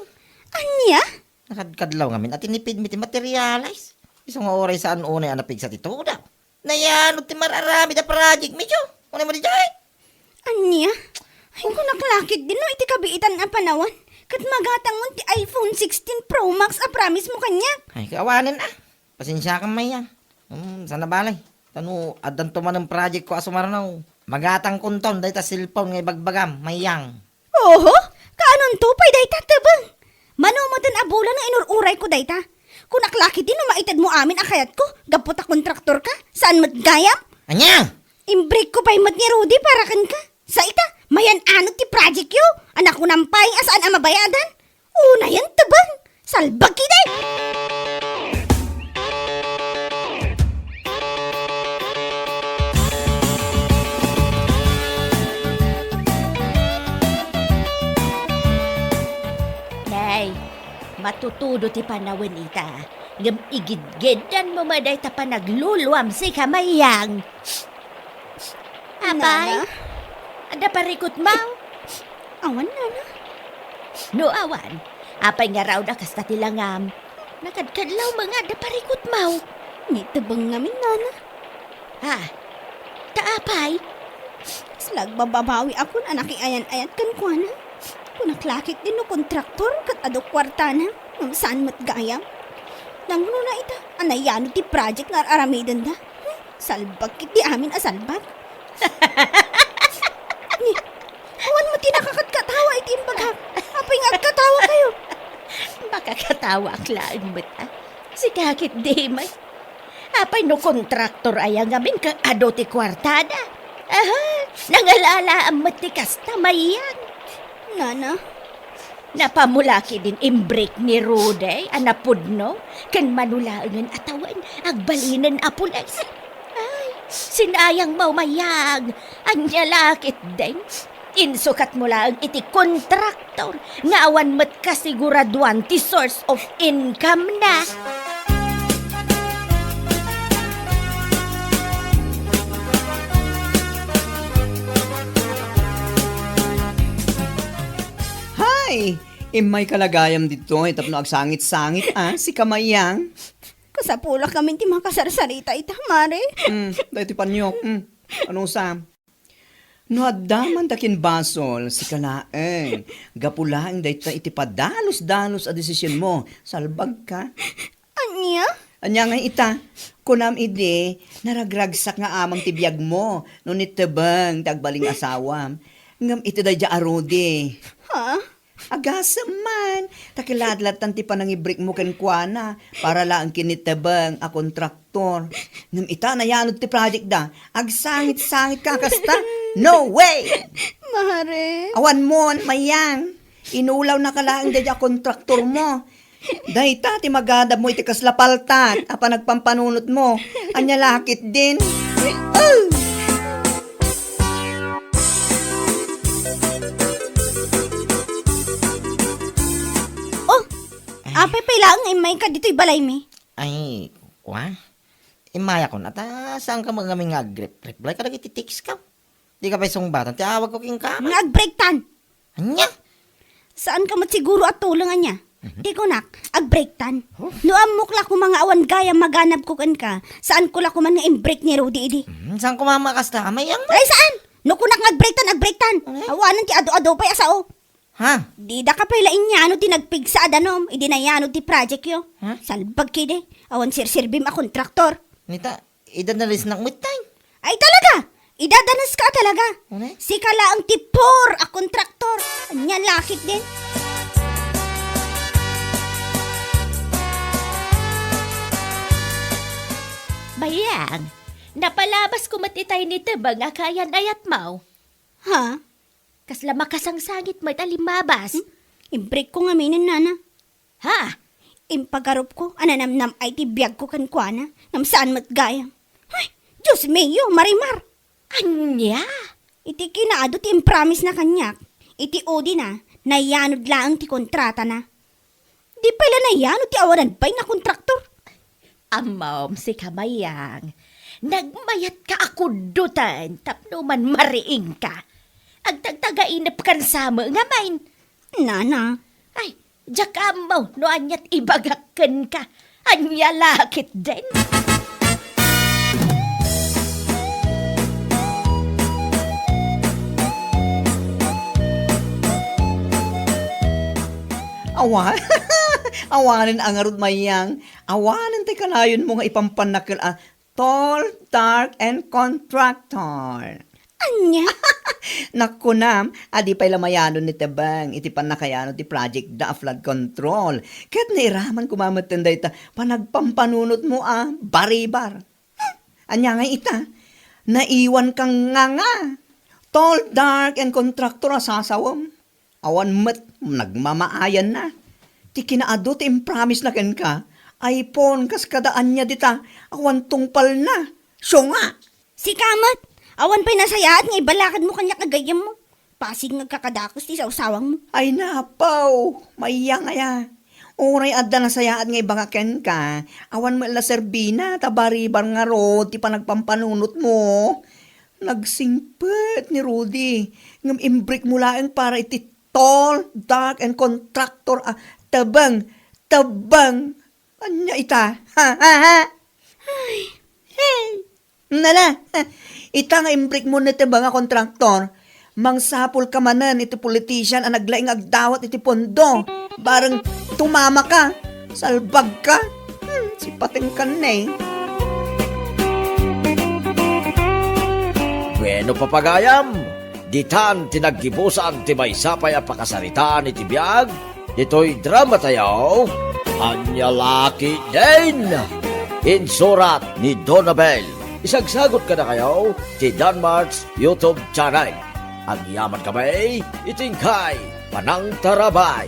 Ania? Nakadkadlaw ngamin a tinipidmi ti materialis. Isu nga uray saan unay a napigsa ti tudaw. Nayanod ti mar-aramid a project mi, Diyo. Unay mo di jay? Ania? Ay, kunak lakit din no iti kabiitan a panawan. Ket magatangmon ti iPhone sixteen Pro Max a promise mo kaniak. Ay, kaawanen a. Pasensiakan, Mayang. Hmm, sana balay. Ta no, addanto manen project ko a sumarno. Magatangkonton dayta cellphone nga ibagbagam, Mayang. Oho, kaanonto pay dayta, Tebeng? Mano metten a bulan nga inur-urayko dayta. Kunak lakit din no maitedmo amin a kayatko, gapu ta kontraktor ka, saan met gayam? Ania? Imbreak ko pay met ni Rudy para kenka. Sa ita, mayan-anod ti project yo, a nakunam pay a saan a mabayadan. Unayen, Tebeng, salbag kidi! Nay, matutudo ti panawen ita, ngem igidgiddanmo met dayta panagluluam, sika, Mayang. Apay? Nana? Adda parikutmo? Awan, Nana. No awan, apay ngarud a kasta ti langam? Nakadkadlaw met nga adda parikutmo. Ni Tebeng ngamin, Nana. Ha? Ta apay? Kasla agbababawiakon a nakiayan-ayat kenkuana. Kunak lakit din no kontraktor ket adu kuartana, ngem saan met gayam. Nangruna ita a nayanod ti project nga ar-aramidenda. Hmm, salbag kit di amin a salbag. Ni, awan met ti nakakatkatawa iti imbagak. Apay nga agkatawa kayo? Makakatawaak laeng met, a. Sika ket di met. Apay no kontraktor aya ngamin ket adu ti kuartada? Aha, nangalalaam met ti kasta, Mayang. Nana. Napamulaki din imbreak ni Rudy a napudno ken mano laengen a tawen, agbalinen a pulis. Ay, sinayangmo, Mayang. Ania lakit din? Insukatmo laeng iti kontraktor nga awan met kasiguraduan ti source of income na. Hay! Immay ka la gayam ditoy tapno agsangit-sangit, a, sika, Mayang. Kasapulak ngamin ti makasarsarita ita, Mare. Hmm, daytoy paniok. Hmm. Ano sa? No adda man ta kin basol, sika laeng. Gapu laeng dayta iti padalus-dalus a desisionmo, salbag ka. Ania? Ania nga ita? Kunam idi, naragragsak nga amang ti biagmo no ni Tebeng ti agbalin nga asawam. Ngem iti daydiay a Rudy. Ha? Agasem man, ta kiladladtan ti panangibrikmo kenkuana para laeng ken ni Tebeng a kontraktor. Ngem ita, nayanod ti projectda, agsangit-sangit ka kasta? No way! Mare. Awan mon, Mayang. Inulawnaka laeng daydiay a kontraktormo. Dayta ti magadabmo iti kasla paltat a panagpampanunotmo. Ania lakit din? Uh! Oh, apay pay laeng nga immayka ditoy balaymi? Ay, kua? Immayakon, ata saan ka ngamin nga agrep-, reply kadagiti text ko? Di ka pay sungbatan ti awag ko kenka? Nga agbreaktan! Ania? Saan ka met siguro a tuleng ania? Mhm. Ti kunak, agbreaktan. Huh? No ammok la koma nga awan gayam maganabko kenka, saan ko la koman nga imbreak ni Rudy idi. Mhm, saan ko mammakasta? Amay ang Ay, saan? No kunak nga agbreaktan, agbreaktan. Ay. Awanen ti adu-adu pay a sao. Ha? Dida ka pay la inyano ti nagpigsa a danum, idi nayano ti project yo. Ha? Salbag kidi, awan sirsirbim a kontraktor. Nita, ida nalisnak met tay. Ay talaga! Idadanes ka talaga. Ano? Sika laeng ti poor a kontraktor. Ania lakit din. Bayang, napalabas ko met itay ni Tebeng a kayan-ayat mo. Ha? Kasla makasangsangit met a limmabas. Hmm? Imbreak ko ngaminen, nana. Ha? Impagarupko a nanamnam-ay ti biagko kenkuana, ngem saan met gayam. Ay, Dios mio, Marimar! Ania? Iti kinaadu ti impromise na kaniak, iti udi na, nayanod laeng ti kontratana. Di pay la nayanod ti awanan pay nga kontraktor. Ammom, sika Mayang, nagmayatka a kuddoten tapno man mariingka. Agtagtagainepkan sa met ngamin. Nana. Ay, diak ammo no aniat ibagak kenka. Ania la ketdin? Awa-, awanen a ngarud, Mayang. Awanen ti kanayonmo nga ipampannakel a tall, dark, and contractor. Ania? Nakunam, a di pay la mayanon ni Tebeng iti pannakayano ti project da a flood control. Ket nairaman koma metten dayta panagpampanunotmo a baribar. Hmm, ania ngay ita? Naiwan kang nganga. Tall, dark, and contractor a sasawem. Awan met nagmamaayanna. Ti kinaadu ti impromise na kenka, iPhone kas kada ania dita, awan tungpalna. Siunga! Sika met, awan pay nasayaat nga ibalakadmo kaniak a gayyemmo. Pasig nga agkakadakes ti sawsawangmo. Ay napaw, Mayang aya. Uray adda nasayaat nga ibagak kenka, awan met la serbina ta baribar ngarud ti panagpampanunotmo. Nagsingpet ni Rudy, ngem imbrikmo laeng para iti tall, dark, and contractor a Tebeng, Tebeng. Ania ita? Ha, ha, ha? Ay. Hey. Nala, ita nga imbrikmo ni Tebeng a contractor. Mangsapulka manen iti politician a naglaing agdawat iti pondo. Bareng tumamaka, salbagka. Hmm, sipatengkan ne. Bueno, papagayam, ditan ti naggibusan ti maysa pay a pakasaritaan iti biag ditoy drama tayo, Ania la ketdin. Insurat ni Donabel. Isagsagot kadakayo ti Danmart's YouTube channel. Agyaman kami iti inkay panangtarabay.